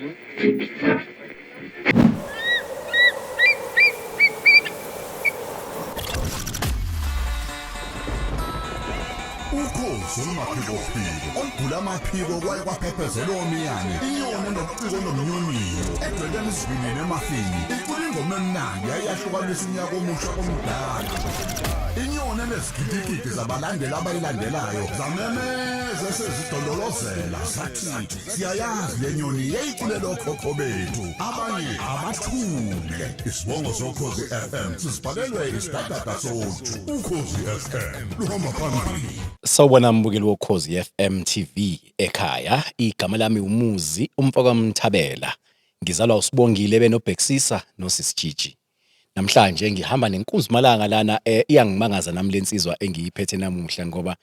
Ukhozi olumaphikophiko olugula amaphiko kwaye kwaphephezela omiyane, inyoni enobuciko nomnyonyiyo edwebela isivinini emafini, icula ingoma emnandi yayahlukanisa unyaka omusha komdala. Inyoni enezigidigidi zabalandeli abayilandelayo zamemeza esezidondolozela zathi siyayazi le nyoni yayiculela okhokho bethu, abanye abathule. Isibongo soKhozi FM sisibhalelwe isidadada soju. Ukhozi FM luhamba phambili. Sawubona mbukeli woKhozi FM TV ekhaya. Igama lami uMuzi umfokaMthabela. Ngizalwa uSibongile benoBhekisisa noSisijiji. Namhlanje ngihamba nenkunzimalanga lana, iyangimangaza nami lensizwa engiyiphethe namuhla, ngoba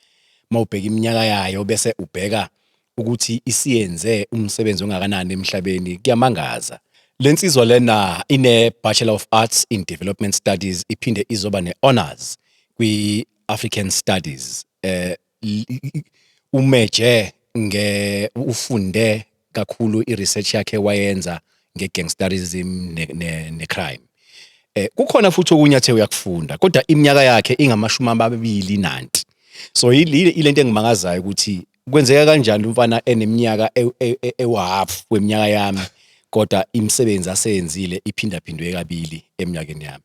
mawubheka iminyaka yayo bese ubheka ukuthi isiyenze umsebenzi ongakanani emhlabeni, kuyamangaza. Lensizwa lena ine Bachelor of Arts in Development Studies, iphinde izoba ne Honors kwi African Studies. Umeje nge ufunde kakhulu i-research yakhe wayenza nge-gangsterism ne-crime. Kukhona futhi okunye athe uyakufunda, kodwa iminyaka yakhe ingamashumi amabili nanti. So ilento engimangazayo ukuthi kwenzeka kanjani umfana eneminyaka ewu-half weminyaka yami, kodwa imisebenzi aseyenzile iphindaphindwe kabili eminyakeni yami.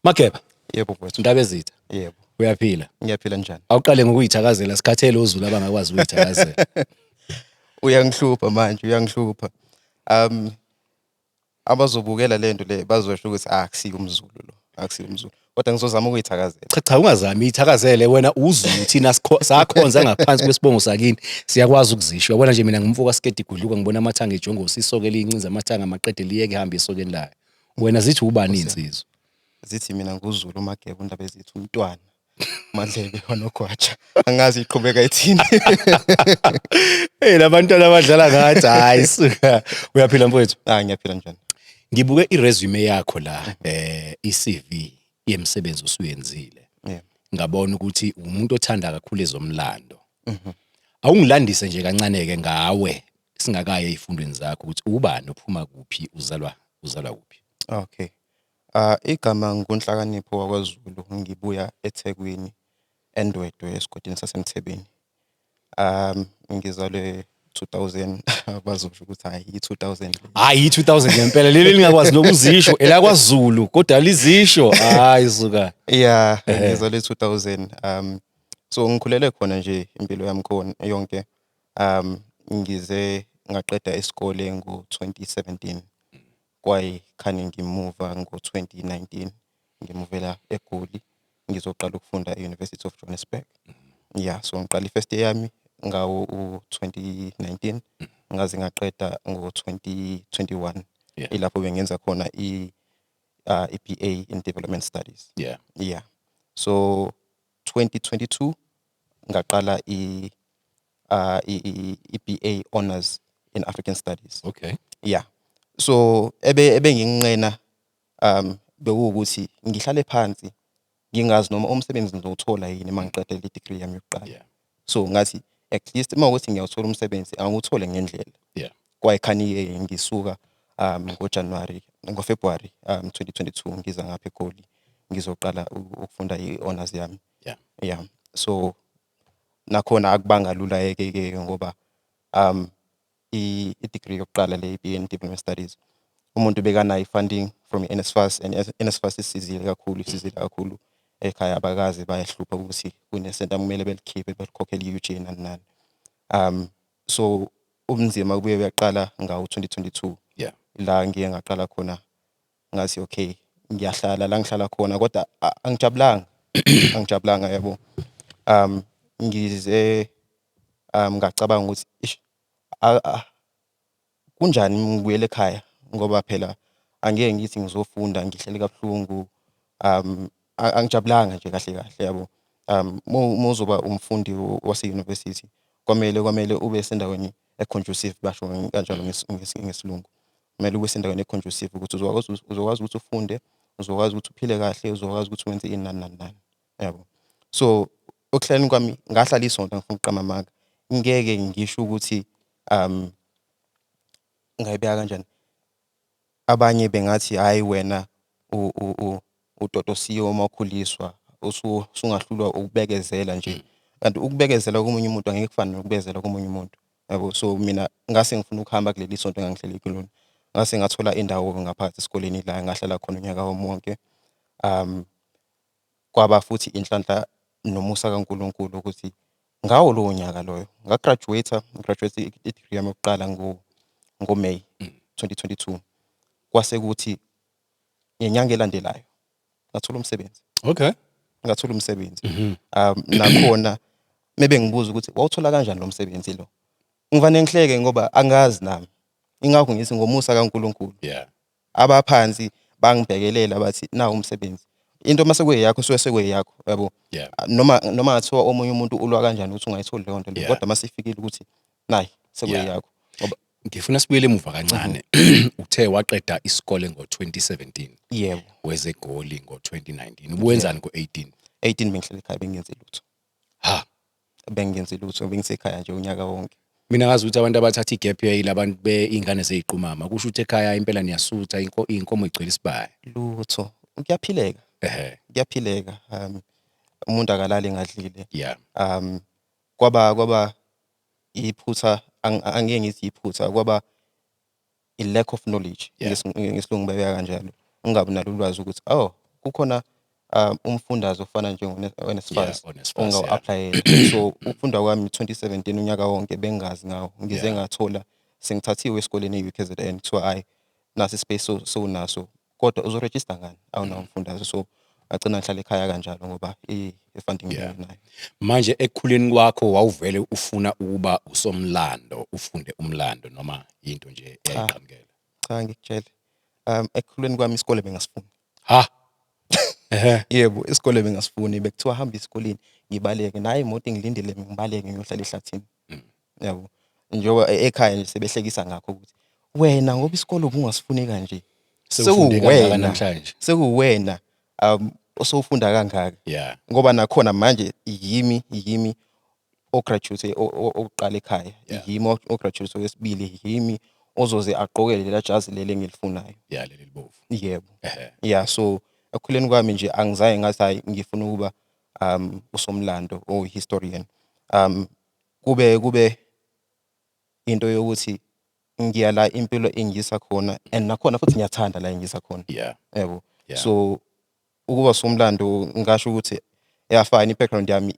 Mageba. Yebo mfowethu. Ndaba ezitha. Yebo. Uyaphila? Ngiyaphila, njani? Awuqale ngokuyithakazela, sikhathele oZulu abangakwazi ukuyithakazela. Uyangihlupha manje, uyangihlupha. Abazobukela lento le bazosho ukuthi akusiyo umZulu lo, akusiyo umZulu. Kodwa ngizozama ukuyithakazela. Cha cha, ungazami, ithakazele wena, uZulu. Thina sakhonza ngaphansi kwesibongo sakini, siyakwazi ukuzisho. Uyabona nje, mina ngumfo kaSikedi Gudluka, ngibona amathanga ejongosi, isoke eliyincinza amathanga maqede liyeke ihambe esokeni layo. Wena zithi ubani insizwa? Zithi mina nguZulu uMageba undaba ezithi umntwana Madlebe wanogwaja. Angazi iqhubeka ithini. Hey, labantwana abadlala ngathi, hayi suka. Uyaphila mfowethu? Ah, ngiyaphila, njani? Ngibuke i-resume yakho la, i-CV yemsebenzi osuyenzile. Ngabona ukuthi umuntu othanda kakhulu ezomlando. Awungilandise nje kancane ke ngawe singakaye ezifundweni zakho, ukuthi ubani, uphuma kuphi, uzalwa kuphi? Okay. Igama nguNhlakanipho wakwaZulu, ngibuya eThekwini, eNdwedwe, esigodini saseMthebeni. Ngizalwe 2000, bazosho ukuthi hayi i-2000 le. Hayi, i-2000 ngempela leli lingakwazi nokuzisho elakwaZulu, kodwa lizisho, hayi suka. Yeah, ngizalwe 2000. So ngikhulele khona nje impilo yami khona yonke. Ngize ngaqeda isikole ngo-2017. Kwayikhani ngimuva ngo-2019, ngimuvela eGoli ngizoqala ukufunda e-University of Johannesburg. Yeah, so ngiqala i-first year yami ngawo u-2019, ngaze ngaqeda ngo-2021. Ilapho bengenza khona i-BA in Development Studies. Yeah. So 2022 ngaqala i-BA Honors in African Studies. Yeah. So ebe nginqena bekuwukuthi ngihlale phansi ngingazi noma umsebenzi ngizowuthola yini uma ngiqeda le degree yami yokuqala. So ngathi at least uma ukuthi ngiyawuthola umsebenzi, angiwuthole ngendlela. Kwayikhani-ke ngisuka ngoJanuary, ngoFebruary 2022 ngiza ngapha eGoli ngizoqala ukufunda i-honors yami. Yeah. So nakhona akubanga lula ke ke ngoba i-degree yokuqala le i-BA in Development Studies, umuntu bekanayo i-funding from i-NSFAS, and i-NSFAS isizile kakhulu, isizile kakhulu. Ekhaya abakaze bayahlupha ukuthi kunesenta kumele belikhiphe belikhokhele i-UJ nani nani. So ubunzima kubuye buyaqala ngawo 2022 la ngiye ngaqala khona ngathi okay, ngiyahlala la ngihlala khona, kodwa angijabulanga, angijabulanga yabo. Ngize ngacabanga ukuthi ish, kunjani ngibuyele ekhaya, ngoba phela angeke ngithi ngizofunda ngihlele kabuhlungu. Angijabulanga nje kahle kahle yabo. Uma uzoba umfundi wase-university kwamele ube sendaweni e-conducive, basho kanjalo ngesilungu. Kumele ube sendaweni e-conducive ukuthi uzokwazi ukuthi ufunde, uzokwazi ukuthi uphile kahle, uzokwazi ukuthi wenze ini nani nani nani yabo. So ekuhlaleni kwami ngahlala isonto, ngifuna ukuqamba amanga, ngeke ngisho ukuthi Ngayibeka kanjani? Abanye bengathi, hhayi wena, utotosiwe uma ukhuliswa, usungahlulwa ukubekezela nje, kanti ukubekezela komunye umuntu angeke kufane nokubekezela komunye umuntu, yabo. So mina ngase ngifuna ukuhamba kuleli sonto engangihleli kulona. Ngase ngathola indawo ngaphakathi esikoleni la engahlala khona unyaka wami wonke. Kwaba futhi inhlanhla nomusa kaNkulunkulu ukuthi ngawo lowo nyaka loyo nga-graduate, ngi-graduate i-degree yami yokuqala ngo-May 2022. Kwase kuthi ngenyanga elandelayo ngathola umsebenzi. Ngathola umsebenzi. Nakhona mebe ngibuza ukuthi wawuthola kanjani lo msebenzi lo, ngivane ngihleke ngoba angazi nami. Ingakho ngithi ngomusa kaNkulunkulu. Abaphansi bangibhekelela, bathi nawu umsebenzi. Into mase kuyeyakho suke sekuyeyakho, yabo. Noma ngathiwa omunye umuntu ulwa kanjani ukuthi ungayitholi leyo nto leyo, kodwa mase ifikile ukuthi nayi sekuyeyakho ngoba Ngifuna sibuyele emuva kancane. Uthe waqeda isikole ngo-2017? Yebo. WezeGoli ngo-2019. Ubuwenzani ngo-18? 18 bengihlala ekhaya, bengenzi lutho. Ha. Bengenzi lutho, bengisekhaya nje unyaka wonke. Mina ngazi ukuthi abantu abathatha i-gap year yilabantu be ingane zeyiqumama. Kusho ukuthi ekhaya impela niyasutha, inkomo igcwele isibaya. Lutho, kuyaphileka. Kuyaphileka. Umuntu akalali engadlile. Kwaba iphutha, angeke ngithi iphutha, kwaba i lack of knowledge. Ngesilungu babeka kanjalo, ungabi nalo ulwazi ukuthi, oh, kukhona umfundaze ofana njengo-NSFAS o-NSFAS, ongawu-apply-ela. So ukufunda kwami 2017 unyaka wonke bengingazi ngawo, ngize ngathola sengithathiwe esikoleni e-UKZN, kuthiwa hhayi, nasi i-space sowunaso, kodwa uzorejista ngani awunawo umfundaze? So ngagcina ngihlala ekhaya kanjalo ngoba i-funding bengenayo. Manje ekukhuleni kwakho wawuvele ufuna ukuba usomlando, ufunde umlando, noma into nje eyayiqhamukela? Cha, ngikutshele, ekukhuleni kwami isikole bengasifuni. Ha. Ehhe. Yebo, isikole bengasifuni. Bekuthiwa hamba esikoleni, ngibaleke, nayo imoto ingilindile, ngibaleke ngiyohlala ehlathini, yabo. Njengoba ekhaya nje sebehlekisa ngakho ukuthi wena ngoba isikole ubungasifuni kanje, Sewufunde kangaka sekuwena namhlanje. Sekuwena osowufunda kangaka. Ngoba nakhona manje yimi o-graduate oqala ekhaya, yimi o-graduate wesibili, yimi ozoze agqoke lela jazi leli engilifunayo. Yeah, leli libovu. Yebo. Yeah, so ekukhuleni kwami nje angizange ngathi hayi, ngifuna ukuba usomlando or historian. Kube into yokuthi ngiya la impilo ingisa khona, and nakhona futhi ngiyathanda la ingisa khona. Yebo. So ukuba somlando ngisho ukuthi iyafana i-background yami,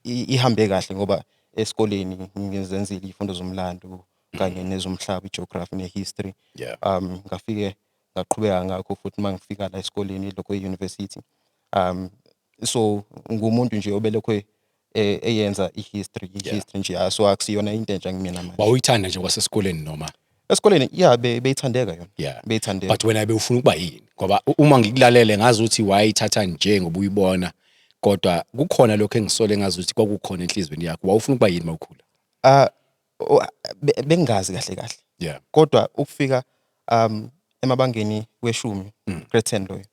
ihambe kahle ngoba esikoleni ngizenzile izifundo zomlando kanye nezomhlaba, i-geography ne-history. Ngafike ngaqhubeka ngakho futhi mangifika la esikoleni lokho e-university. So ngumuntu nje obelokhu eyenza i-history, i-history nje, so akusiyona into entsha kumina manje. Wawuyithanda nje kwasesikoleni noma? Esikoleni, yeah, beyithandeka yona. Beyithandeka. But wena bewufuna ukuba yini? Ngoba uma ngikulalele ngazi ukuthi wayithatha nje ngoba uyibona, kodwa kukhona lokho engisole ngazi ukuthi kwakukhona enhlizweni yakho. Wawufuna ukuba yini mawukhula? Ah, bengazi kahle kahle. Kodwa ukufika emabangeni weshumi, grade 10 loyo.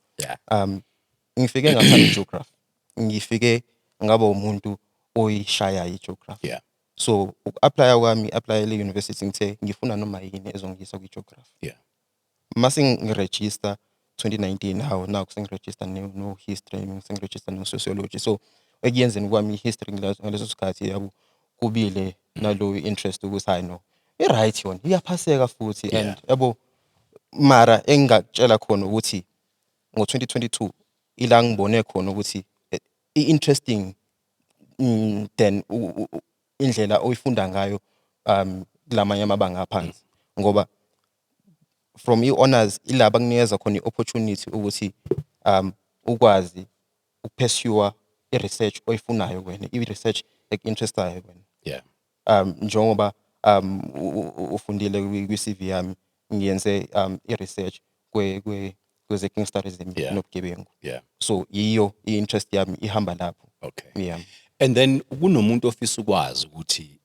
Ngifike ngathanda i-geography. Ngifike ngaba umuntu oyishaya i-geography. So uku-apply kwami, apply le university, ngithe ngifuna noma yini ezongiyisa kwi-geography. Mase ngi-register 2019, hawu, nakho sengi-register no history, sengi-register no sociology. So ekuyenzeni kwami i-history ngaleso sikhathi, yabo, kubile naloyo interest ukuthi hayi no, i-right yona iyaphaseka futhi and yabo. Mara engingakutshela khona ukuthi ngo-2022 ila ngibone khona ukuthi i-interesting than indlela oyifunda ngayo kulamanye amabanga aphansi, ngoba from i-honors ila bakunikeza khona i-opportunity ukuthi ukwazi uku-pursue i-research oyifunayo wena, i-research eku-interest-ayo wena. Njengoba ufundile kwi-CV yami, ngiyenze i-research kweze gangsterism nobugebengu. So yiyo i-interest yami, ihamba lapho. Yeah. And then kunomuntu ofisa ukwazi ukuthi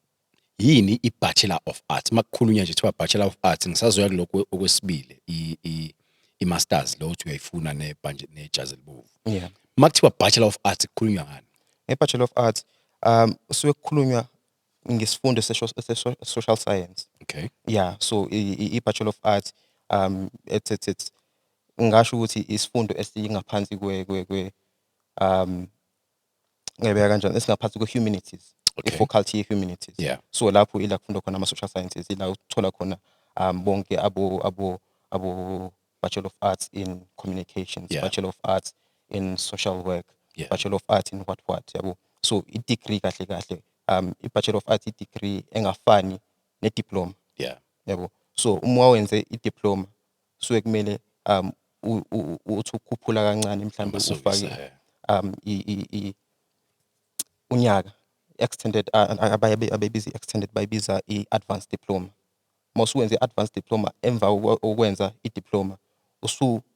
yini i-Bachelor of Arts. Makukhulunywa nje kuthiwa Bachelor of Arts, ngisazoya kulokho okwesibili, i-masters lo uthi uyayifuna nebhanje nejazi elibovu. Makuthiwa Bachelor of Arts, kukhulunywa ngani? Nge-Bachelor of Arts usuke kukhulunywa Ngisifundo se-social science. Yeah, so i-Bachelor of Arts, it's ngingasho ukuthi isifundo esingaphansi kwe ngayibeka kanjani, esingaphansi kwe-humanities, i-faculty ye-humanities. So lapho ila kufundwa khona ama-social sciences, ila uthola khona bonke abo Bachelor of Arts in Communications, Bachelor of Arts in Social Work, Bachelor of Arts in what what, yabo. So i-degree kahle kahle, i-Bachelor of Arts i-degree engafani ne-diploma. Yabo, so uma wenze i-diploma, suke kumele uthi ukukhuphula kancane mhlawumbe, Amasokisi, ufake unyaka extended, abayibiza i-extended, bayibiza i-advanced diploma. Mawusuwenze i-advanced diploma emva kokwenza i-diploma,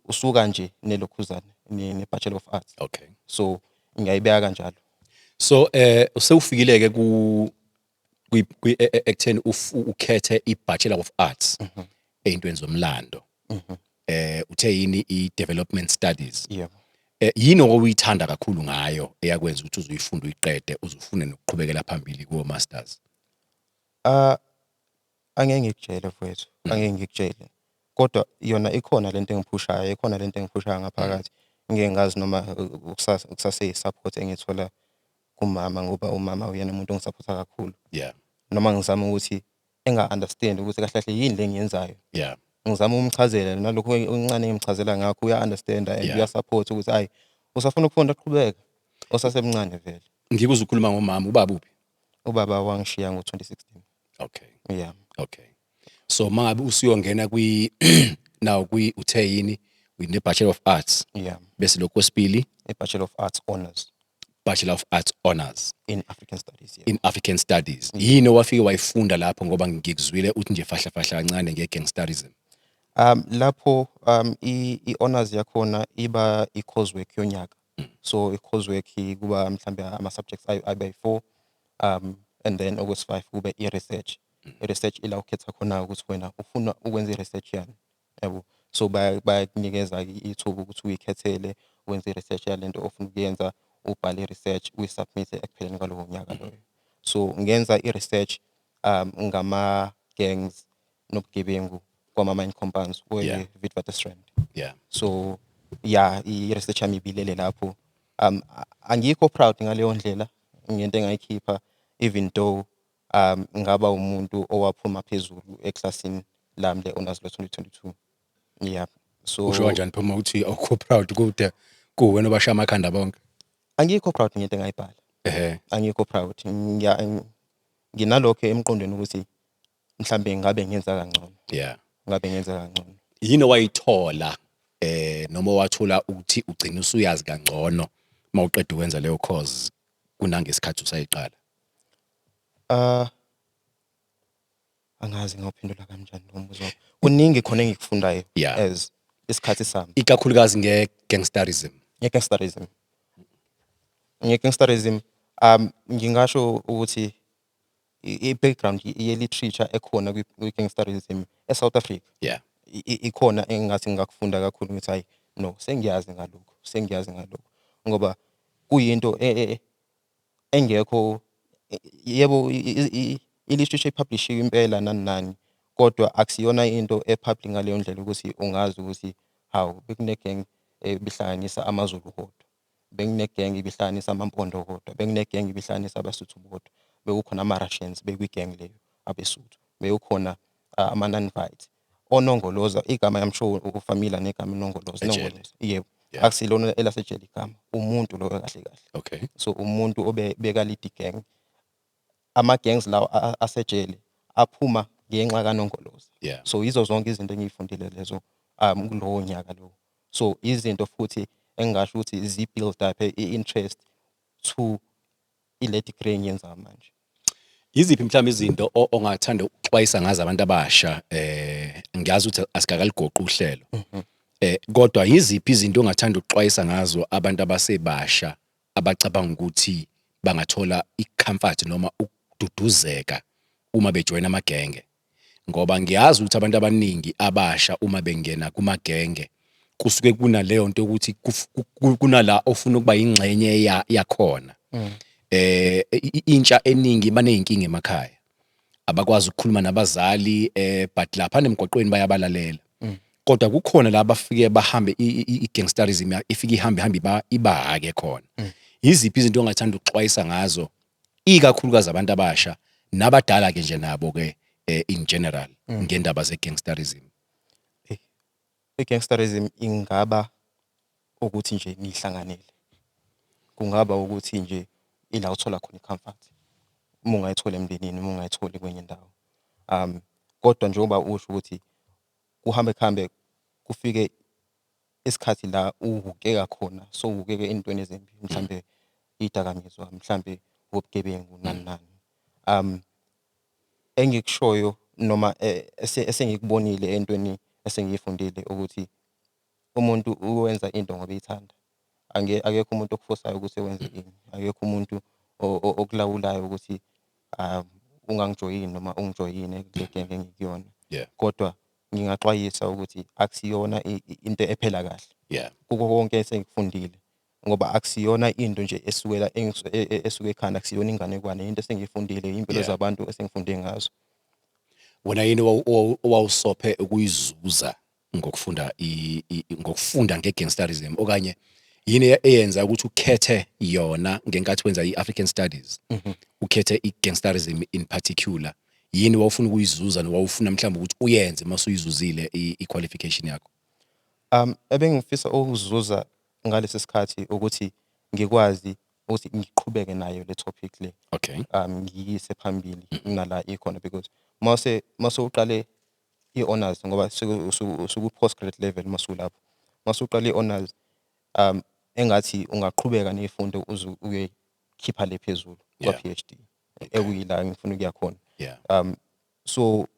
usuka nje nelokhuzana ne-Bachelor of Arts. So ngiyayibeka kanjalo. So usewufikile ke ku ekutheni ukhethe i-Bachelor of Arts eyintweni zomlando. Uthe yini, i-development studies? Yebo. Yini okuyithanda kakhulu ngayo eyakwenza ukuthi uzuyifunde, uyiqede, uzufune nokuqhubekela phambili kuwo masters? Ah, angeke ngikutshele mfowethu, angeke ngikutshele. Kodwa yona ikhona lento engiphushayo, ikhona lento engiphushayo ngaphakathi. Ngeke ngazi noma kusase-support engiyithola kumama, ngoba umama uyena umuntu ongisupporta kakhulu. Noma ngizama ukuthi enga-understand ukuthi kahle kahle yini le engiyenzayo. Ngizama ukumchazela nalokhu okuncane engimchazela ngakho, uya-understand and uyasupport ukuthi hayi, usafuna ukufunda, qhubeka. Usasemncane vele. Ngikuzwa ukhuluma ngomama, ubaba uphi? Ubaba wangishiya ngo-2016. Yeah. Okay. So mangabe usuyongena kwi now kwi uthe yini, ne Bachelor of Arts? Yeah. Bese lokho kwesibili? I-Bachelor of Arts Honors. Bachelor of Arts Honors. In African Studies, yeah. In African Studies. Yini owafike wayifunda lapho, ngoba ngikuzwile uthi nje fahla fahla kancane nge-gangsterism? Lapho i-honors yakhona iba i-coursework yonyaka. So i-coursework kuba mhlambe ama-subjects abe yi-4, and then okwesi-5 kube i-research. I-research ila ukhetha khona ukuthi wena ufuna ukwenza i-research yani. Yabo. So bayakunikeza ithuba ukuthi uyikhethele, wenze i-research yalento ofuna ukuyenza, ubhale i-research, uyisubmit ekupheleni kwalowo nyaka loyo. So ngenza i-research ngama-gangs nobugebengu kwama-mine compounds we-Witwatersrand. So yeah, i-research yami ibilele lapho. Angikho proud ngaleyo ndlela ngento engayikhipha, even though ngaba umuntu owaphuma phezulu eklasini lami le-honors lo-2022. Yeah. So Usho kanjani phuma uthi awukho proud, kude kuwena obasha amakhanda bonke? Angikho proud ngento engayibhala. Angikho proud. Nginalokho emqondweni ukuthi mhlambe ngabe ngenza kangcono. Ngabe ngenza kangcono. Yini owayithola noma wathola ukuthi ugcina usuyazi kangcono mawuqeda ukwenza leyo course kunangesikhathi usayiqala? Angazi ngawuphendula kanjani lo mbuzo wakho. Kuningi khona engikufundayo as isikhathi sami. Ikakhulukazi nge-gangsterism. Nge-gangsterism. Nge-gangsterism, ngingasho ukuthi i-background ye-literature ekhona kwi-gangsterism e-South Africa. Ikhona engathi ngingakufunda kakhulu, ngithi hayi no, sengiyazi ngalokhu, sengiyazi ngalokhu, ngoba kuyinto engekho. Yebo, i-literature ipublishiwe impela nani nani, kodwa akusiyona into e-public ngaleyo ndlela ukuthi ungazi ukuthi hawu, bekune-gang ebihlanganisa amaZulu kodwa, bekune-gang ibihlanganisa amaMpondo kodwa, bekune-gang ibihlanganisa abaSuthu bodwa, bekukhona ama-Russians bekwi-gang leyo abeSuthu, bekukhona ama-non-white oNongoloza, igama I'm sure ufamiliar negama uNongoloza. Ejele. Nongoloza, yebo. Akusilona elasejele igama, umuntu loyo kahle kahle. So umuntu obebeka lead gang, ama-gangs lawa asejele aphuma ngenxa kaNongoloza. So yizo zonke izinto engiyifundile lezo kulowo nyaka lowo. So izinto futhi engingasho ukuthi zi-build up i-interest to ile degree engiyenza manje. Yiziphi mhlawumbe izinto ongathanda ukuxwayisa ngazo abantu abasha? Ngiyazi ukuthi asikakaligoqi uhlelo. Kodwa yiziphi izinto ongathanda ukuxwayisa ngazo abantu abasebasha abacabanga ukuthi bangathola i-comfort noma ukududuzeka uma bejoyina amagenge? Ngoba ngiyazi ukuthi abantu abaningi abasha uma bengena kumagenge kusuke kunaleyo nto ukuthi kunala ofuna ukuba ingxenye yakhona. Intsha eningi baneyinkinga emakhaya, abakwazi ukukhuluma nabazali, but lapha nemgwaqweni bayabalalela, kodwa kukhona la bafike bahambe i-gangsterism ifike ihambe hambe ibahake khona. Yiziphi izinto ongathanda ukuxwayisa ngazo, ikakhulukazi abantu abasha nabadala ke nje nabo ke, in general, ngendaba ze-gangsterism? I-gangsterism ingaba ukuthi nje nihlanganele, kungaba ukuthi nje ila uthola khona i-comfort uma ungayithola emndenini, uma ungayitholi kwenye indawo. Kodwa njengoba usho ukuthi kuhambe kuhambe kufike isikhathi la uhukeka khona, so uhukeke ey'ntweni ezimbi, mhlambe iy'dakamizwa, mhlambe ubugebengu, nani nani. Engikushoyo noma esengikubonile entweni esengiyifundile ukuthi umuntu uwenza into ngoba eyithanda. Akekho umuntu okufosayo ukuthi wenze ini, akekho umuntu okulawulayo ukuthi ungangijoyini noma ungijoyine kule genge engikuyona. Kodwa ngingaxwayisa ukuthi akusiyona into ephela kahle kuko konke esengikufundile, ngoba akusiyona into nje esukela esuke ekhanda, akusiyona inganekwane, into esengiyifundile, impilo zabantu esengifunde ngazo. Wena yini owawusophe ukuyizuza ngokufunda ngokufunda nge-gangsterism, okanye yini eyenza ukuthi ukhethe yona ngenkathi wenza i-African Studies, ukhethe i-gangsterism in particular? Yini wawufuna ukuyizuza nowawufuna mhlawumbe ukuthi uyenze uma usuyizuzile i-qualification yakho? Ebengifisa ukuzuza ngalesi sikhathi ukuthi ngikwazi ukuthi ngiqhubeke nayo le topic le, ngiyise phambili nala ikhona, because mase uqale i-honors, ngoba usuku post grad level masulapho, mase uqale i-honors, engathi ungaqhubeka nezifundo uze uye khipha le phezulu kwa PhD, ekuyila ngifuna ukuya khona. So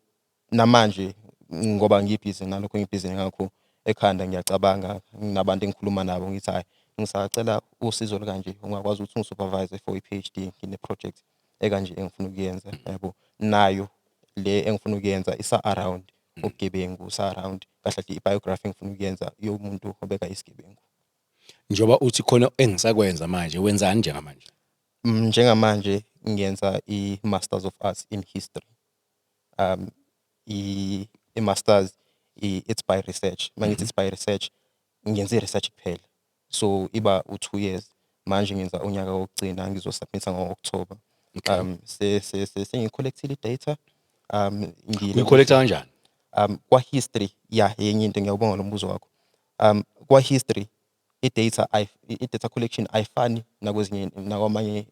namanje ngoba ngibhizi nalokho ngibhizi ngakho ekhanda, ngiyacabanga nabantu engikhuluma nabo, ngithi hayi, ngisacela usizo olukanje, ungakwazi ukuthi ungisupervise for i-PhD, ngine project ekanje engifuna ukuyenza, yabo. Nayo le engifuna ukuyenza isa around ubugebengu, isa around kahle kahle i-biography engifuna ukuyenza yomuntu obeka isigebengu. Njengoba uthi khona engisakwenza manje, wenzani njengamanje? Njengamanje ngiyenza i-Masters of Arts in History. I-masters it's by research. Mangithi it's by research, ngiyenza i-research kuphela, so iba u-2 years. Manje ngenza unyaka wokugcina, ngizosubmitha ngo-October. Se se se sengicollectile i-data, ngile Uyicollecta kanjani? Kwa history, yeah, yenye into, ngiyawubonga lo mbuzo wakho. Kwa history i-data i-data collection ayifani nakwezinye, nakwamanye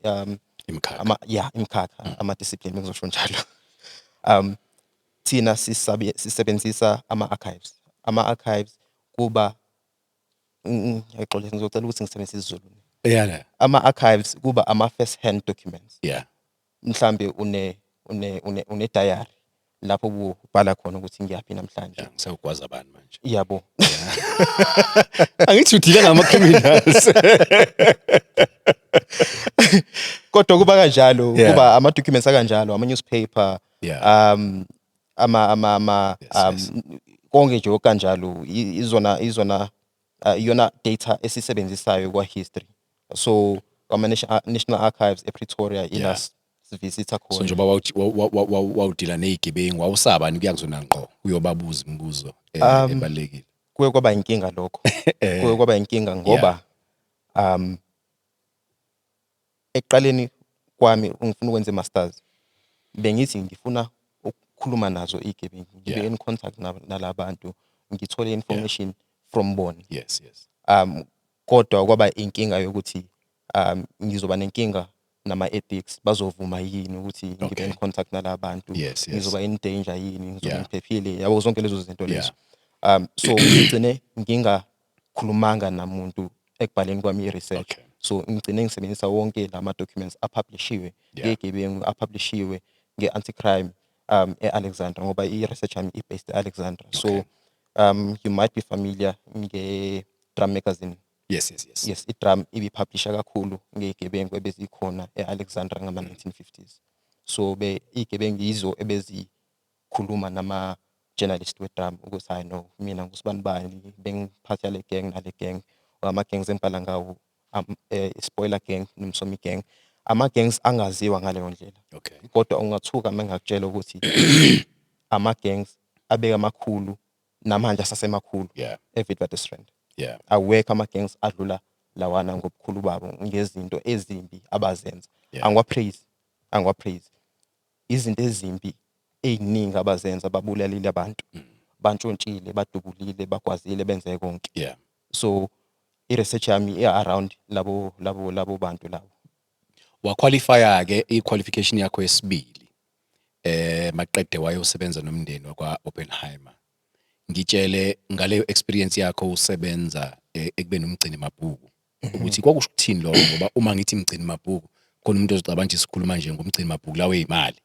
imikhakha. Ama, yeah, imikhakha, ama discipline, ngizosho njalo. Thina sisebenzisa ama archives. Ama archives kuba, ngiyaxolisa, ngizocela ukuthi ngisebenzise isiZulu. Ama archives kuba ama first hand documents. Mhlambe une diary lapho ubhala khona ukuthi ngiyaphi namhlanje. Yeah, ngisawugwaza abantu manje. Yabo. Angithi udeala ngama criminals. Kodwa kuba kanjalo, kuba ama documents akanjalo, ama newspaper, ama konke nje okanjalo, izona iyona data esisebenzisayo kwa history. So ama National Archives ePretoria ila sivisitha So khona. Njengoba wawudeala nezigebengu, wawusaba ukuya kuzona ngqo uyobabuza imibuzo ebalekile? Kuye kwaba inkinga lokho. Kuye kwaba inkinga ngoba ekuqaleni kwami ngifuna ukwenza i-masters, bengithi ngifuna ukukhuluma nazo igebengu, ngibe in contact nalabantu, ngithole information from bona. yes Kodwa kwaba inkinga yokuthi ngizoba nenkinga nama ethics, bazovuma yini ukuthi ngibe in contact nalabantu, ngizoba in danger yini, ngizobe ngiphephile, yabo, zonke lezo zinto lezo. So ngigcine ngingakhulumanga namuntu ekubhaleni kwami i-research. So ngigcine ngisebenzisa wonke lama documents apublishiwe ngegebengu, apublishiwe nge-anti-crime e-Alexandra, ngoba i-research yami i-based e-Alexandra. So you might be familiar nge-Drum magazine. Yes. Yes, i-Drum ibipublisha kakhulu ngezigebengu ebezikhona e-Alexandra ngama-1950s. So be izigebengu yizo ebezikhuluma nama journalist we-Drum ukuthi hayi no, mina ngusibani bani, bengiphatha le gang nale gang, ama gangs engibhala ngawo, Spoiler Gang noMsomi Gang. Ama-gangs angaziwa ngaleyo ndlela. Kodwa ungathuka uma ngingakutshela ukuthi ama-gangs abeka amakhulu namanje asasemakhulu eWitwatersrand. Awekho ama-gangs adlula lawana ngobukhulu babo ngezinto ezimbi abazenza. Angiwa-praise, angiwa-praise. Izinto ezimbi ey'ningi abazenza, babulalile abantu, bantshontshile, badubulile, bagwazile, benze konke. So i-research yami i-around labo bantu labo. Waqualifya ke i-qualification yakho yesibili maqede wayosebenza nomndeni wakwa Oppenheimer. Ngitshele ngaleyo experience yakho usebenza ekubeni umgcini mabhuku, ukuthi kwakusho ukuthini lokho, ngoba uma ngithi mgcini mabhuku khona umuntu ozocabanga nje sikhuluma nje ngomgcini mabhuku lawo eyimali.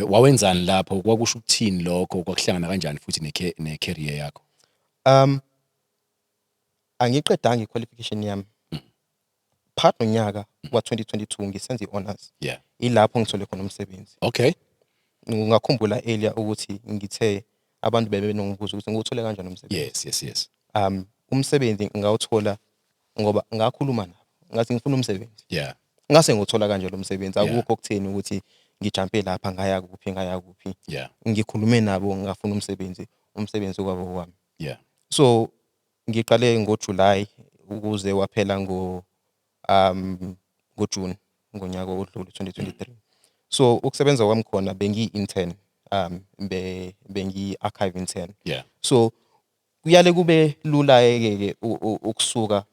Wawenzani lapho? Kwakusho ukuthini lokho? Kwakuhlangana kanjani futhi ne career yakho? Angiqedanga i-qualification yami. Phakathi nonyaka wa-2022 ngisenza i-honors. Ilapho ngithole khona umsebenzi. Ungakhumbula earlier ukuthi ngithe abantu bebenongibuza ukuthi ngiwuthole kanjani umsebenzi. Yes. Umsebenzi ngawuthola ngoba ngakhuluma nabo. Ngathi ngifuna umsebenzi. Ngase ngiwuthola kanje lo msebenzi. Akukho okutheni ukuthi ngijumpe lapha ngaya kuphi ngaya kuphi. Ngikhulume nabo ngafuna umsebenzi, umsebenzi kwabo wami. So ngiqale ngoJuly ukuze waphela ngoJune ngonyaka odlule 2023. So ukusebenza kwami khona bengiyi-intern, bengiyi-archive intern. So kuyale kube lula ke ukusuka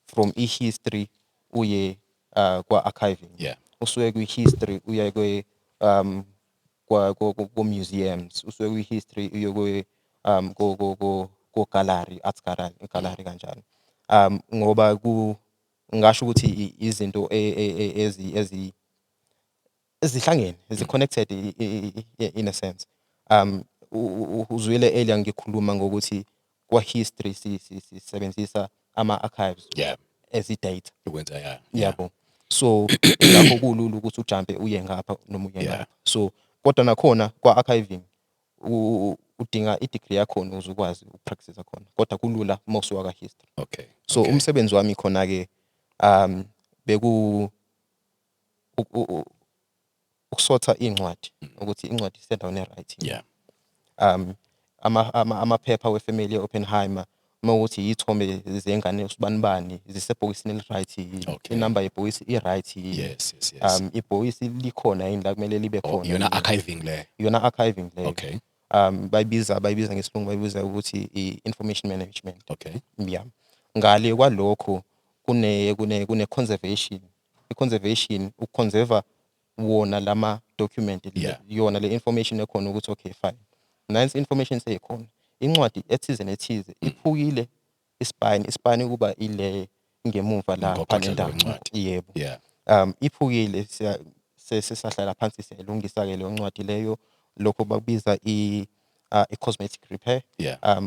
from i-history uye kwa-archiving. Usuke kwi-history uye kwe kwa ku museums, usuke kwi-history uye kwe ko ko ko ko gallery, art gallery, gallery kanjalo. Ngoba ku ngasho ukuthi izinto ezi ezi ezihlangene, zi-connected in a sense. Uzwile earlier ngikhuluma ngokuthi kwa-history sisebenzisa ama-archives as i-data. Ukwenza, yeah. Yabo. So lapho kulula ukuthi ujumpe uye ngapha noma uye ngapha. So kodwa nakhona kwa-archiving udinga i-degree yakhona ukuze ukwazi ukupractice khona. Kodwa kulula uma usuka ka-history. So umsebenzi wami khona ke beku ukusorta incwadi, ukuthi incwadi isendaweni e-right. Amaphepha wefamily Oppenheimer, uma ukuthi iy'thombe zengane usibanibani zisebhokisini eli-right yini, inamba yebhokisi i-right yini, Yes. Ibhokisi likhona yini la kumele libe Oh, khona iyona yini. Archiving le. Iyona archiving leyo. Bayibiza ngesilungu, bayibiza ukuthi i-information management. Yeah. Ngale kwalokho kune conservation. I-conservation ukuconserve wona lama document, yona le information ekhona ukuthi okay fine. Nansi information seyikhona. Incwadi ethize nethize iphukile ispine, ispine kuba ile ngemuva la Umgogodla phanendawo. wencwadi. Yebo. Iphukile, sisahlala phansi siyayilungisa ke leyo ncwadi leyo. Lokho bakubiza i-cosmetic repair.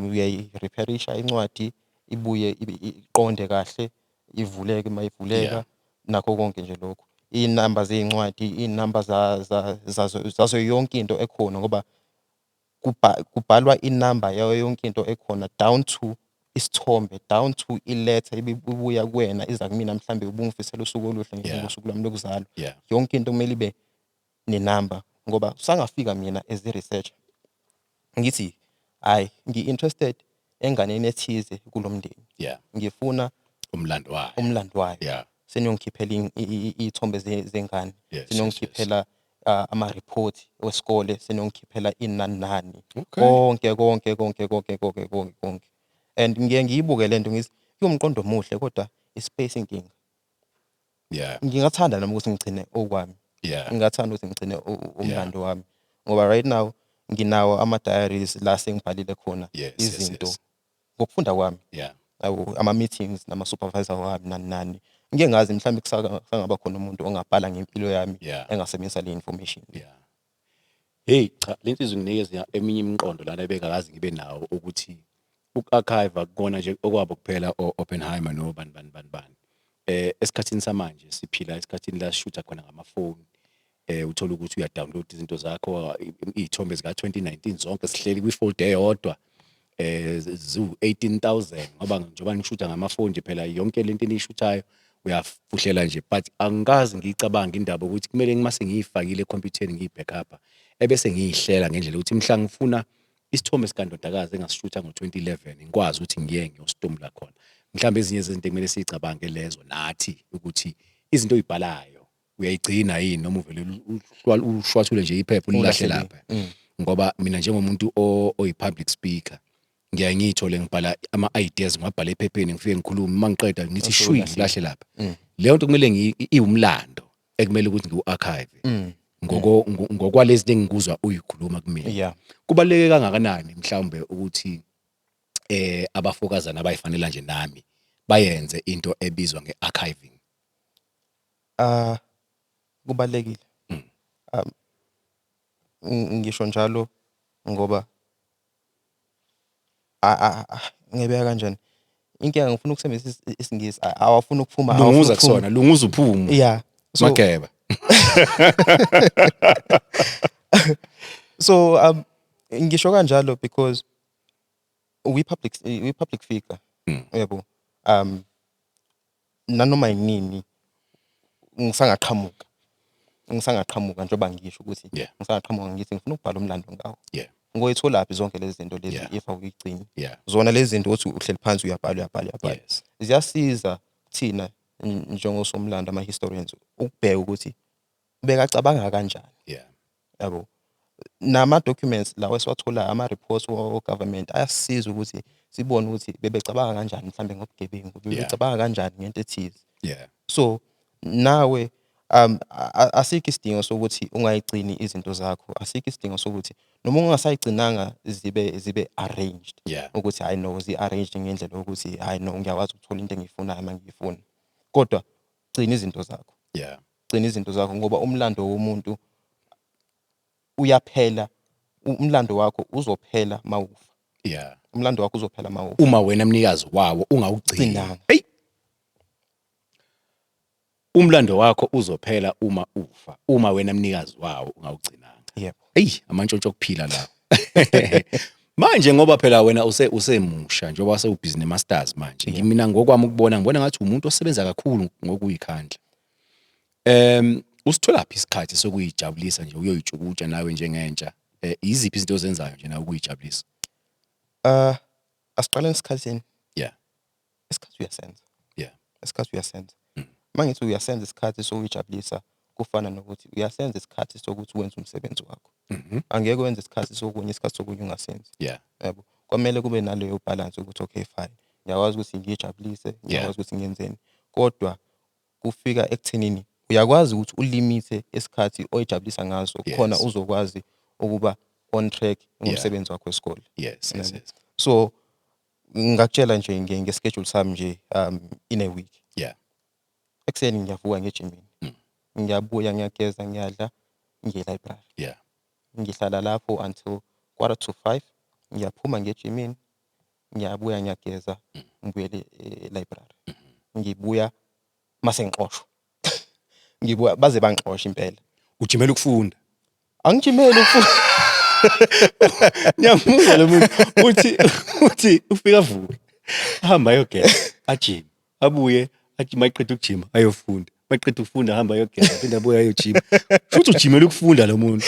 Uyayirepairisha incwadi ibuye iqonde kahle, ivuleke mayivuleka. Nakho konke nje lokho. Inamba zezincwadi, inamba zazo yonke into ekhona, ngoba kubhalwa inamba yayo yonke into ekhona down to isithombe, down to iletha ibuya kuwena iza kumina, mhlambe ubungifisela usuku oluhle ngosuku lwami lokuzalwa. Yonke into kumele ibe nenamba, ngoba sangafika mina as a researcher ngithi hayi, ngi-interested enganeni ethize kulomndeni, ngifuna umlando wayo, umlando wayo. Seniyongikhiphela iy'thombe zengane, seniyongikhiphela ama-report wesikole, seniyongikhiphela inani nani, konke konke konke konke konke konke konke. And ngiye ngiyibuke lento ngithi iwumqondo omuhle, kodwa i-space inkinga. Ngingathanda nami ukuthi ngigcine okwami. Ngingathanda ukuthi ngigcine umlando wami, ngoba right now nginawo ama-diaries la sengibhalile khona izinto ngokufunda kwami. Yabo, ama-meetings nama-supervisor wami nani nani. Ngike ngazi mhlawumbe kusangaba khona umuntu ongabhala ngempilo yami engasebenzisa le information. Hey cha, le nsizwa inginikeza eminye imiqondo lana ebengakaze ngibe nawo, ukuthi uku-archive akukona nje okwabo kuphela o-Oppenheimer no bani bani bani bani. Esikhathini samanje siphila esikhathini la sishutha khona ngamafoni. Uthola ukuthi uya download izinto zakho, iy'thombe zika 2019 zonke sihleli kwi-folder eyodwa, ziwu 18,000, ngoba njengoba nishutha ngamafoni nje phela yonke lento eniyishuthayo Uyafuhlela nje, but angikaze ngiyicabanga indaba ukuthi kumele ngimase ngiyifakile ekhompyutheni, ngiyi-backup, ebese ngiyihlela ngendlela ukuthi mhla ngifuna isithombe sikandodakazi engasishutha ngo-2011, ngikwazi ukuthi ngiye ngiyositomula khona. Mhlawumbe ezinye zezinto ekumele siyicabange lezo nathi, ukuthi izinto oyibhalayo uyayigcina yini noma uvele ushwathule nje iphepha ulilahle Ulahle. lapha. Ngoba mina njengomuntu oyi-public speaker, ngiyaye ngiyithole ngibhala ama-ideas, ngiwabhala ephepheni, ngifike ngikhulume, uma ngiqeda ngithi shwi, ngilahle lapha. Leyo nto kumele iwumlando ekumele ukuthi ngiwu-archive ngokwalezi zinto engikuzwa uyikhuluma kumina. Kubaluleke kangakanani mhlawumbe ukuthi abafokazana abayifanela nje nami bayenze into ebizwa nge-archiving? Ah, kubalekile. Ngisho njalo ngoba ngibeka kanjani inkinga, ngifuna ukusebenzisa isiNgisi, awafuna ukuphuma, awafuna Lunguza ukuphuma. kusona, lunguza uphume. Yeah, so Mageba. So ngisho kanjalo because we public figure, yabo, nanoma yinini ngisangaqhamuka njengoba ngisho ukuthi ngisangaqhamuka ngithi ngifuna ukubhala umlando ngawo, ngoyitholaphi zonke lezi zinto lezi if awuyigcini zona lezi zinto, uthi uhleli phansi, uyabhala, uyabhala, uyabhala? Ziyasiza thina njengosomlando, ama-historians, ukubheka ukuthi bekacabanga kanjani, yabo. Nama-documents lawa esiwatholayo, ama-reports o-government ayasisiza ukuthi sibone ukuthi bebecabanga kanjani mhlambe ngobugebengu, bebecabanga kanjani ngento ethize. So nawe asikho isidingo sokuthi ungayigcini izinto zakho, asikho isidingo sokuthi noma ungasayigcinanga zibe arranged, ukuthi hayi no, zi-arranged ngendlela yokuthi hayi no, ngiyakwazi ukuthola into engiyifunayo uma ngiyifuna, kodwa gcina izinto zakho. Gcina izinto zakho ngoba umlando womuntu uyaphela, umlando wakho uzophela mawufa. Umlando wakho uzophela mawufa. Uma wena mnikazi wawo ungawugcini. Gcinanga. Hey, umlando wakho uzophela uma ufa, uma wena mnikazi wawo ungawugcinanga. Yebo. Hey, amantshontsho okuphila lawo manje, ngoba phela wena usemusha njengoba sewubhizi ne-masters manje. Mina ngokwami ukubona, ngibona ngathi umuntu osebenza kakhulu ngokuyikhandla. Usitholaphi isikhathi sokuyijabulisa nje, uyoyitshukutsha nawe njengentsha? Iziphi izinto ozenzayo nje nawe ukuyijabulisa? Asiqaleni esikhathini. Isikhathi uyasenza. Isikhathi uyasenza. Uma ngithi uyasenza isikhathi sokuyijabulisa, kufana nokuthi uyasenza isikhathi sokuthi wenze umsebenzi wakho. Angeke wenze isikhathi sokunye, isikhathi sokunye ungasenzi. Yabo, kwamele kube naleyo balance ukuthi okay fine, ngiyakwazi ukuthi ngiyijabulise, ngiyakwazi ukuthi ngiyenzeni, kodwa kufika ekuthenini uyakwazi ukuthi ulimithe isikhathi oyijabulisa ngaso khona uzokwazi ukuba on track ngomsebenzi wakho wesikole. Yabo. So ngingakutshela nje nge-schedule sami nje in a week. Ekuseni ngiyavuka ngejimini, ngiyabuya, ngiyageza, ngiyadla, ngiye e-library. Ngihlala lapho until 4:45, ngiyaphuma ngejimini, ngiyabuya, ngiyageza, ngibuyele e-library. Ngibuya mase ngixoshwa, ngibuya baze bangixosha impela. Ujimela ukufunda? Angijimeli ukufunda. Ngiyamuzwa lo muntu, uthi ufika avuke, ahamba ayogeza, ajime, abuye ajime, aqede ukujima ayofunda, maqeda ukufunda ahamba ayogeza, aphinde abuye ayojima. Futhi ujimela ukufunda lo muntu.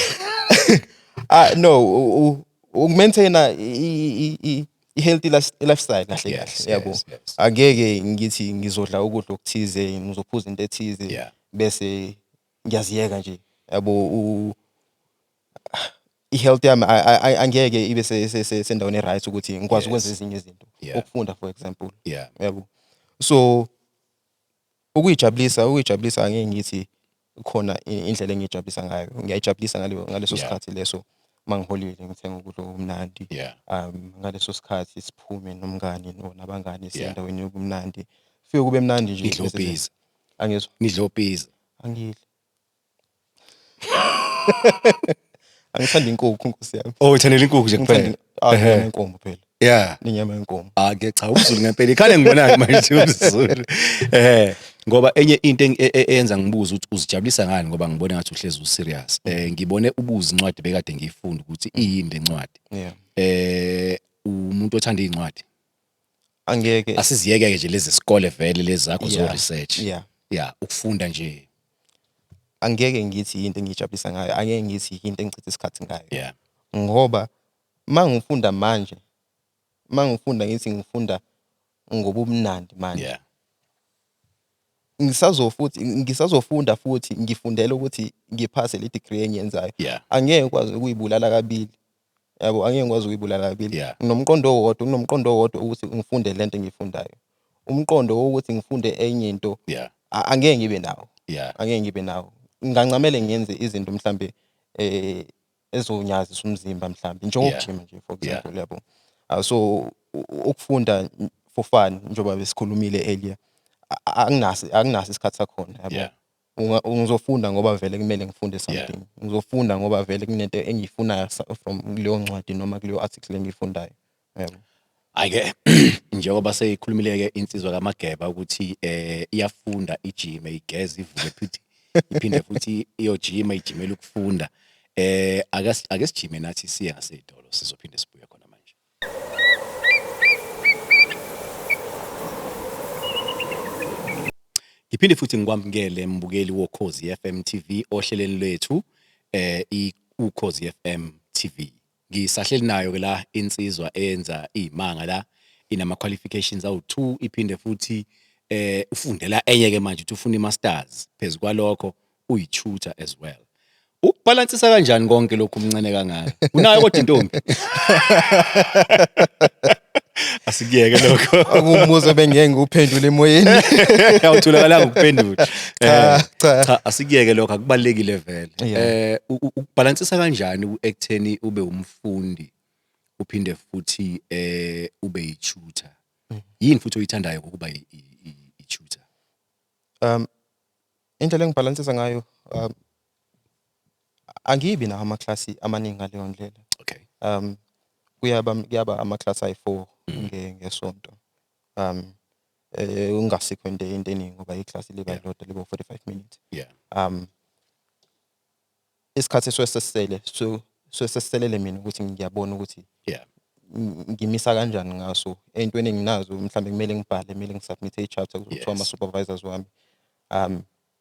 Ah no, ukumaintaina i-healthy lifestyle kahle kahle, yabo. Angeke ngithi ngizodla ukudla okuthize, ngizophuza into ethize, bese ngiyaziyeka nje, yabo. I-health yami angeke ibe sendaweni e-right ukuthi ngikwazi ukwenza ezinye izinto, ukufunda for example, yabo. So ukuyijabulisa angeke ngithi khona indlela engiyijabulisa ngayo. Ngiyayijabulisa ngaleso sikhathi leso mangiholile, ngithenga ukudla okumnandi, ngaleso sikhathi siphume nomngani no nabangani, siye endaweni yobumnandi, fike kube mnandi nje. Nidle opizza? Angizwa. Nidle opizza? Angidli, angithandi inkukhu, nkosi yami. Oh, uthandela inkukhu nje Ngithanda kuphela? Ah, inyama yenkomo phela. Inyama yenkomo. Ah ke cha, umZulu ngempela, ikhale ngibonayo manje umZulu. Ngoba enye into eyenza ngibuza ukuthi uzijabulisa ngani, ngoba ngibone ngathi uhlezi userious. Ngibone ubuza incwadi bekade ngiyifunda ukuthi iyini le ncwadi. Umuntu othanda incwadi. Angeke. Asiziyeke nje lezi sikole vele lezi zakho zo research. Yeah, ukufunda nje. Angeke ngithi into engijabulisa ngayo, angeke ngithi into engichitha isikhathi ngayo. Ngoba mangifunda manje, mangifunda ngithi ngifunda ngobumnandi manje. Ngisazofunda futhi ngifundela ukuthi ngiphase le degree engiyenzayo. Angeke ngikwazi ukuyibulala kabili. Yabo, angeke ngikwazi ukuyibulala kabili. Nginomqondo owodwa ukuthi ngifunde lento engiyifundayo. Umqondo wokuthi ngifunde enye into angeke ngibe nawo. Angeke ngibe nawo. Ngingancamele ngiyenze izinto mhlambe ezonyazisa umzimba mhlambe, njengokujima nje, for example, yabo. So ukufunda for fun, njengoba besikhulumile earlier, anginaso isikhathi sakhona, yabo. Ngizofunda ngoba vele kumele ngifunde something. Ngizofunda ngoba vele kunento engiyifunayo from kuleyo ncwadi noma kuleyo article engiyifundayo. Yabo. Ake njengoba seyikhulumile ke insizwa kaMageba ukuthi iyafunda, ijime, igeze, ivuke futhi iphinde futhi iyojima, ijimela ukufunda. Ake sijime nathi, siye ngaseyitolo, sizophinde sibuye khona manje. Ngiphinde futhi ngikwamukele, mbukeli woKhozi FM TV, ohlelweni lwethu Ukhozi FM TV. Ngisahleli nayo ke la insizwa eyenza izimanga la, inama qualifications awu2, iphinde futhi ufundela enye ke manje, uthi ufuna i-masters, phezulu kwalokho uyi-tutor as well. Ukubalansisa kanjani konke lokhu umncane kangaka? Unayo kodwa intombi? Asikuyeke lokho. Akuwumbuzo bengeke ngiwuphendule emoyeni. Awutholakalanga ukuphendula. Cha, cha. Cha, asikuyeke lokho, akubalekile vele. Ukubalansisa kanjani ekutheni ube umfundi uphinde futhi ube yi-tutor? Yini futhi oyithandayo ukuba i-tutor? Indlela engibhalansisa ngayo, angibi nawo amaklasi amaningi ngaleyo ndlela. Kuyaba amaklasi ayi-4 ngesonto. Ungasikho into eningi ngoba iklasi liba lodwa, liba 45 minutes. Isikhathi suke sesisele, so suke sesiselele mina ukuthi ngiyabona ukuthi ngimisa kanjani ngaso ey'ntweni enginazo, mhlawumbe kumele ngibhale, kumele ngisubmit i-chapter kuthiwa ama-supervisors wami,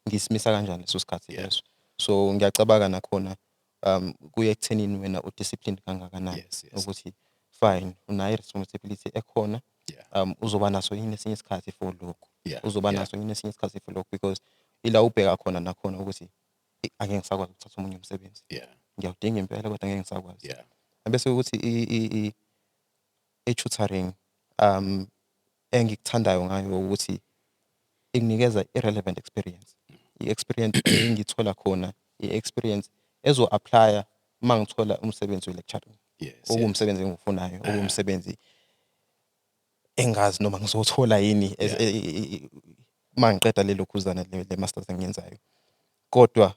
ngisimisa kanjani leso sikhathi leso. So ngiyacabanga nakhona kuye ekuthenini wena u-disciplined kangakanani ukuthi fine, unayo i-responsibility ekhona, uzoba naso yini esinye isikhathi for lokhu, uzoba naso yini esinye isikhathi for lokhu, because ila ubheka khona nakhona ukuthi angeke ngisakwazi ukuthatha omunye umsebenzi, ngiyawudinga impela kodwa angeke ngisakwazi. Bese ukuthi i-tutoring, engikuthandayo ngayo ukuthi ikunikeza i-relevant experience, i-experience engithola khona, i-experience ezo-apply-a uma ngithola umsebenzi we-lecturing, okuwumsebenzi engiwufunayo, okuwumsebenzi engazi noma ngizowuthola yini uma ngiqeda lelo khuzana le masters engiyenzayo. Kodwa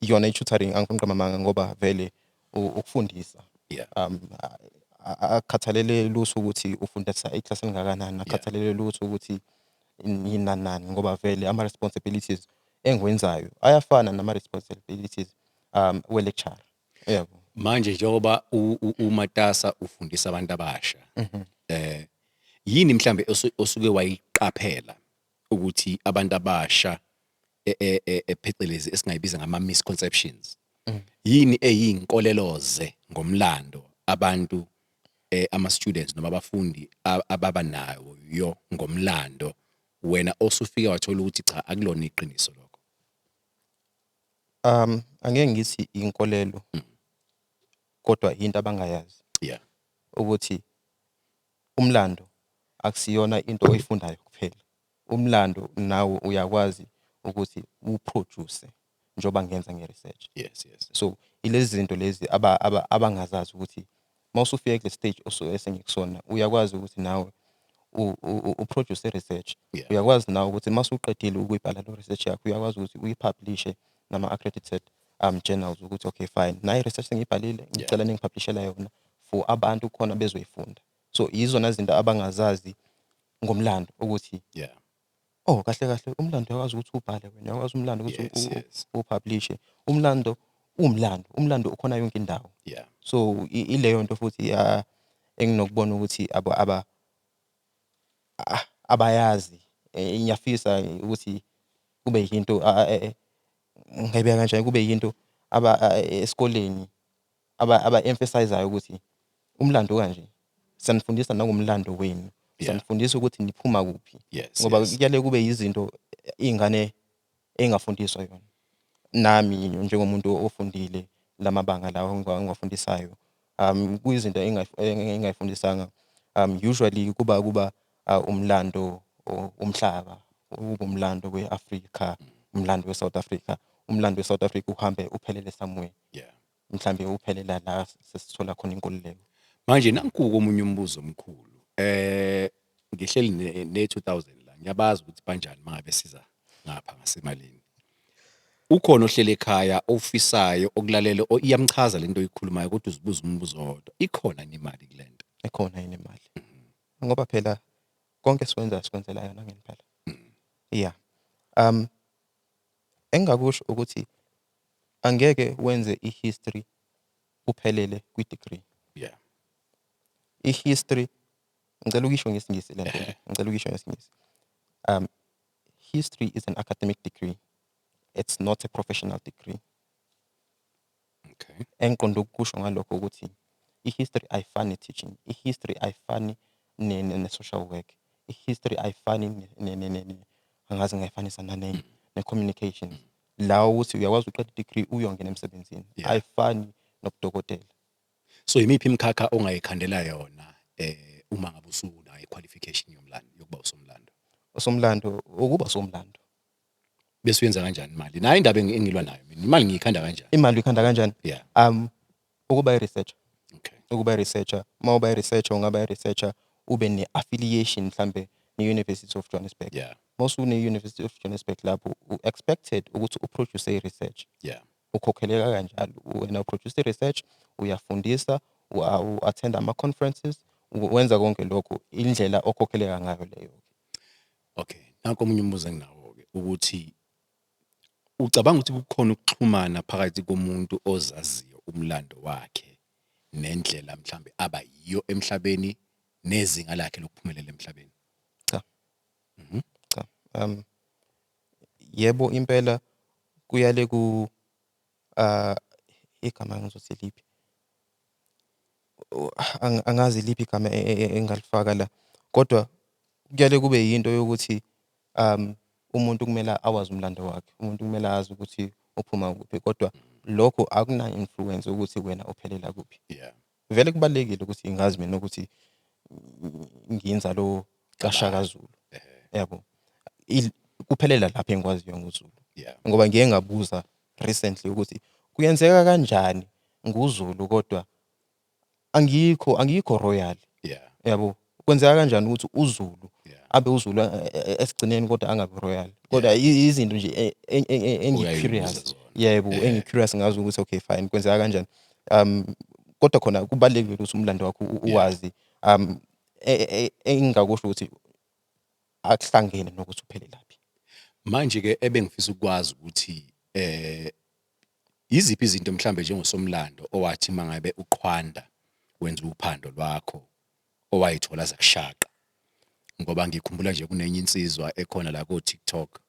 yona i-tutoring, angifuni ukuqamba amanga, ngoba vele ukufundisa akukhathalele lutho ukuthi ufundisa iklasi elingakanani, akukhathalele lutho ukuthi yini nani nani, ngoba vele ama-responsibilities engiwenzayo ayafana nama-responsibilities we-lecturer, yebo. Manje njengoba umatasa ufundisa abantu abasha, yini mhlambe osuke wayiqaphela ukuthi abantu abasha phecelezi esingayibiza ngama misconceptions, yini eyinkoleloze ngomlando abantu, ama students noma abafundi ababa nayo yo ngomlando, wena osufika wathola ukuthi cha, akulona iqiniso lokho? Angeke ngithi inkolelo, kodwa into abangayazi ukuthi umlando akusiyona into oyifundayo kuphela. Umlando nawe uyakwazi ukuthi uproduce, njengoba ngenza nge-research. So ilezi zinto lezi abangazazi ukuthi mawusufika kule stage osuke sengikusona, uyakwazi ukuthi nawe uproduce research. Uyakwazi nawe ukuthi masuqedile ukuyibhala lo research yakho, uyakwazi ukuthi uyipublishe nama-accredited journals, ukuthi okay fine, nayi research sengiyibhalile, ngicela ningipublishela yona for abantu khona bezoyifunda. So yizona zinto abangazazi ngomlando ukuthi oh, kahle kahle umlando uyakwazi ukuthi ubhale wena, uyakwazi umlando ukuthi upublishe umlando, uwumlando, umlando ukhona yonke indawo. So ileyo nto futhi ya enginokubona ukuthi aba Abayazi. Ngiyafisa ukuthi kube yinto, ngayibeka kanjani, kube yinto aba esikoleni aba-emphasize-ayo ukuthi umlando kanje, siyanifundisa nangomlando wenu, siyanifundisa ukuthi niphuma kuphi, ngoba kuyale kube yizinto iy'ngane ey'ngafundiswa yona. Nami njengomuntu ofundile lamabanga lawa engiwafundisayo, kuyizinto engingayifundisanga. Usually kuba umlando umhlaba, ube umlando we-Afrika, umlando we-South Africa. Umlando we-South Africa uhambe uphelele somewhere, mhlambe uphelela la sesithola khona inkululeko. Manje nanku omunye umbuzo omkhulu. Ngihleli ne 2000 la. Ngiyabazi ukuthi banjani mangabe siza ngapha ngasemalini. Ukhona ohleli ekhaya ofisayo okulalela, iyamchaza lento oyikhulumayo, kodwa uzibuza umbuzo owodwa. Ikhona yini imali kulento? Ekhona yini imali? Ngoba phela konke sikwenza sikwenzela yona ngempela. Yeah. Engingakusho ukuthi angeke wenze i-history uphelele kwi-degree. I-history, ngicela ukisho ngesiNgisi lento, ngicela ukisho ngesiNgisi. History is an academic degree. It's not a professional degree. Engiqonde ukusho ngalokho ukuthi i-history ayifani ne-teaching, i-history ayifani ne-social work, i-history ayifani angazi ngingayifanisa nane ne-communications. La ukuthi uyakwazi uqeda i-degree uyongena emsebenzini. Ayifani nobudokotela. So imiphi imikhakha ongayikhandela yona uma ngabe usunayo i-qualification yomlando, yokuba usomlando? Usomlando, ukuba usomlando. Bese uyenza kanjani imali? Nayo indaba engilwa nayo mina. Imali ngiyikhanda kanjani? Imali uyikhanda kanjani? Yeah. Ukuba i-researcher. Ukuba i-researcher, uma uba i-researcher ungaba i-researcher ube ne-affiliation mhlambe ne-University of Johannesburg. Mawusune-University of Johannesburg lapho u-expected ukuthi u-produce i-research. Ukhokheleka kanjalo. Wena u-produce i-research, uyafundisa, u-attend ama-conferences, wenza konke lokho, indlela okhokheleka ngayo leyo. Okay. Nanko omunye umbuzo enginawo ke ukuthi ucabanga ukuthi kukhona ukuxhumana phakathi komuntu ozaziyo umlando wakhe nendlela mhlambe aba yiyo emhlabeni nezinga lakhe lokuphumelela emhlabeni? Cha. Cha. Yebo impela kuyale ku igama ngizothi liphi? Angazi liphi igama engalifaka la. Kodwa kuyale kube yinto yokuthi umuntu kumele awazi umlando wakhe, umuntu kumele azi ukuthi uphuma kuphi, kodwa lokho akuna influence ukuthi wena uphelela kuphi. Vele kubalulekile ukuthi ngazi mina ukuthi ngiyinzalo kaShaka Zulu. Yabo. Kuphelela lapho engikwaziyo ngoZulu. Ngoba ngiye ngabuza recently ukuthi kuyenzeka kanjani nguZulu kodwa angikho royal. Yabo. Kwenzeka kanjani ukuthi uZulu abe uZulu esigcineni kodwa angabi royal? Kodwa izinto nje engi-curious. Uyayibuza zona. Yebo, engi-curious ngazo ukuthi okay fine, kwenzeka kanjani. Kodwa khona kubalulekile ukuthi umlando wakho uwazi. Engingakusho ukuthi akuhlangene nokuthi uphelelaphi. Manje ke ebengifisa ukwazi ukuthi iziphi izinto mhlambe njengosomlando owathi mangabe uqhwanda wenza uphando lwakho owayithola zakushaqa? Ngoba ngikhumbula nje kunenye insizwa ekhona la ko TikTok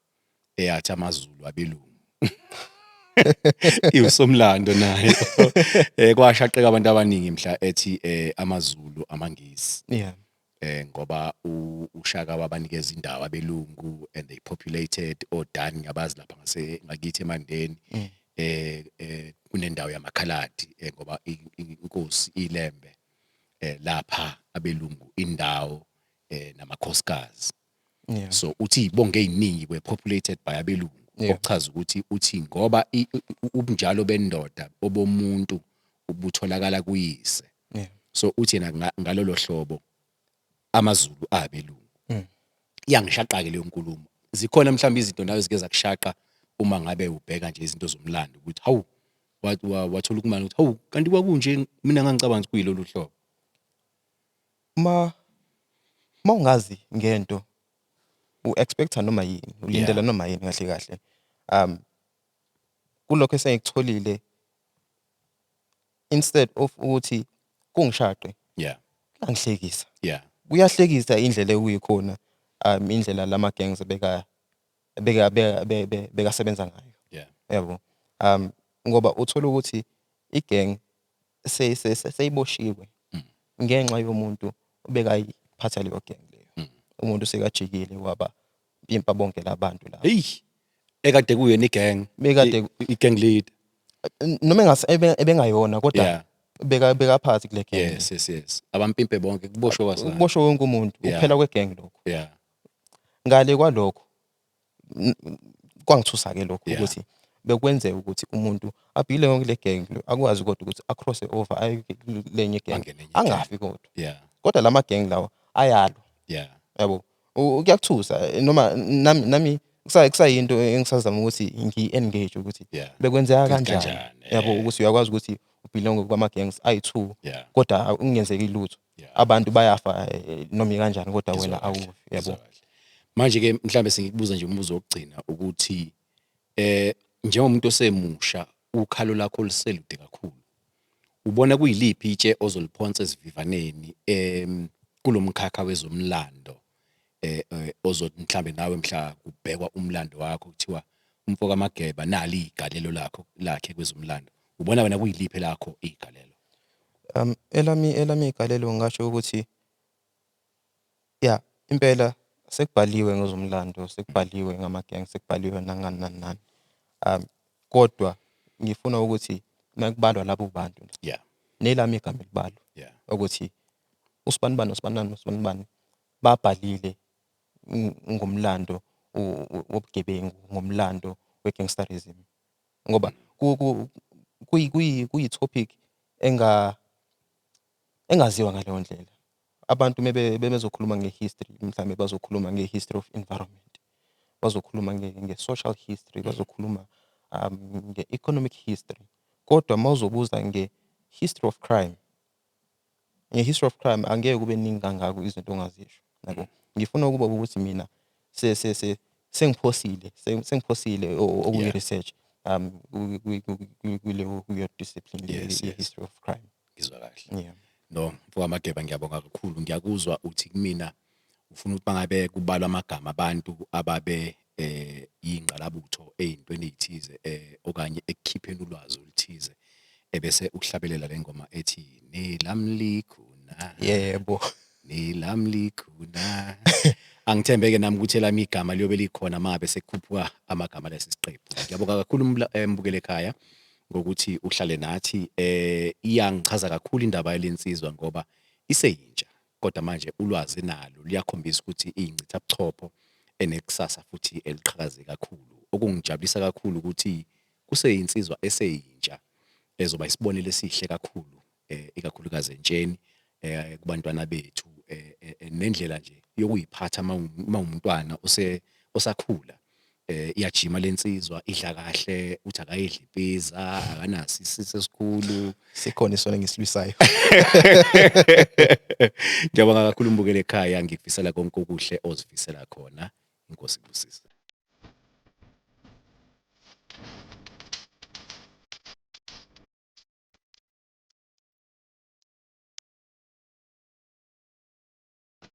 eyathi amaZulu abelungu. Iwusomlando nayo. Kwashaqeka abantu abaningi mhla ethi amaZulu amaNgisi. Ngoba uShaka wabanikeza indawo abelungu and they populated oDani, ngiyabazi lapha ngase ngakithi eMandeni. Kunendawo yamakhaladi, ngoba inkosi iLembe lapha abelungu indawo namakhosikazi. So uthi ibonge eziningi were populated by abelungu. Okuchaza ukuthi uthi ngoba ubunjalo bendoda obomuntu ubutholakala kuyise. So uthi yena ngalolo hlobo amaZulu abelungu. Iyangishaqa ke leyo nkulumo. Zikhona mhlawumbe izinto nawe ezike zakushaqa uma ngabe ubheka nje izinto zomlando ukuthi hawu, wathola ukumana ukuthi hawu, kanti kwakunje, mina ngangicabanga ukuthi kuyilolu hlobo. Ma mawungazi ngento u-expecta noma yini, ulindela noma yini kahle kahle. Kulokho esengikutholile, instead of ukuthi kungishaqe, kuyangihlekisa. Kuyahlekisa indlela ekuyikhona, indlela lama gangs beka beka beka bekasebenza ngayo. Yabo, ngoba uthola ukuthi igang seyiboshiwe ngenxa yomuntu obekayiphatha leyo gang leyo. Umuntu sekajikile waba mpimpa bonke labantu laba. Hey, ekade kuyona igang? Bekade- I-gang lead? Noma ebengayona, kodwa bekaphathi kule gang. Yes, abampimpe bonke, kuboshwe kwasana. Kuboshwe wonke umuntu. Kuphela kwegang lokho. Ngale kwalokho, kwangithusa ke lokho ukuthi bekwenzeka ukuthi umuntu abhile yonke le gang lo, akwazi kodwa ukuthi across over aye lenye gang. Angene enye gang. Angafi kodwa. Kodwa lama gang lawa ayalwa. Yabo, kuyakuthusa, noma nami kusayinto engisazama ukuthi ngi-engage ukuthi bekwenzeka kanjani. Kanjani, Yabo, ukuthi uyakwazi ukuthi ubelong kwama gangs ayi-two kodwa kungenzeki lutho. Abantu bayafa, noma kanjani, kodwa Ngizwa wena kahle, awufi, ngizwa yabo. kahle. Manje ke mhlambe sengikubuza nje umbuzo wokugcina ukuthi njengomuntu osemusha, ukhalo lakho luselude kakhulu, ubona kuyiliphi itshe ozoliphonsa esivivaneni kulomkhakha wezomlando, ozothi mhlambe nawe mhla kubhekwa umlando wakho kuthiwa umfo kaMageba nali igalelo lakhe kwezomlando, ubona wena kuyiliphi lakho igalelo? Elami igalelo, ngingasho ukuthi ya, impela sekubhaliwe ngezomlando, sekubhaliwe ngama-gang, sekubhaliwe nangani nani nani, kodwa ngifuna ukuthi makubalwa labo bantu nelami igama elibalwa ukuthi usibanibani nosibanibani nosibanibani babhalile ngomlando wobugebengu, ngomlando we-gangsterism, ngoba kuyi-topic engaziwa ngaleyo ndlela. Abantu bebezokhuluma nge-history, mhlawumbe bazokhuluma nge-history of environment, bazokhuluma nge-social history, bazokhuluma nge-economic history, kodwa mawuzobuza nge-history of crime, nge-history of crime angeke kube ningi kangako izinto ongazisho, yabo. Ngifuna ukuba ukuthi mina sengiphosile okuyi-research kuleyo kuyo discipline ye-history of crime. Ngizwa kahle. Yeah. No, mfo kaMageba, ngiyabonga kakhulu. Ngiyakuzwa uthi kumina ufuna ukuthi bangabe kubalwa amagama abantu ababe ingqalabutho eyintweni ezithize okanye ekukhipheni ulwazi oluthize, ebese ukuhlabelela le ngoma ethi "Nelamlikhuna". Yebo. "Nelamlikhuna". Angithembeke nami ukuthi elami igama liyobe likhona mabe sekukhuphuka amagama lesi siqephu. Ngiyabonga kakhulu, mbukele ekhaya, ngokuthi uhlale nathi. Iyangichaza kakhulu indaba yalensizwa ngoba iseyintsha, kodwa manje ulwazi nalo liyakhombisa ukuthi iyincitha buchopho enekusasa futhi eliqhakaze kakhulu. Okungijabulisa kakhulu ukuthi kuseyinsizwa eseyintsha ezoba isibonelo esihle kakhulu, ikakhulukazi entsheni, kubantwana bethu, nendlela nje yokuyiphatha uma umntwana osakhula. Iyajima lensizwa, idla kahle, uthi akayidli ipizza, akanaso isisu esikhulu. Sikhona isona engisilwisayo. Ngiyabonga kakhulu, mbukele ekhaya. Ngikufisela konke okuhle ozifisela khona. Inkosi ibusise.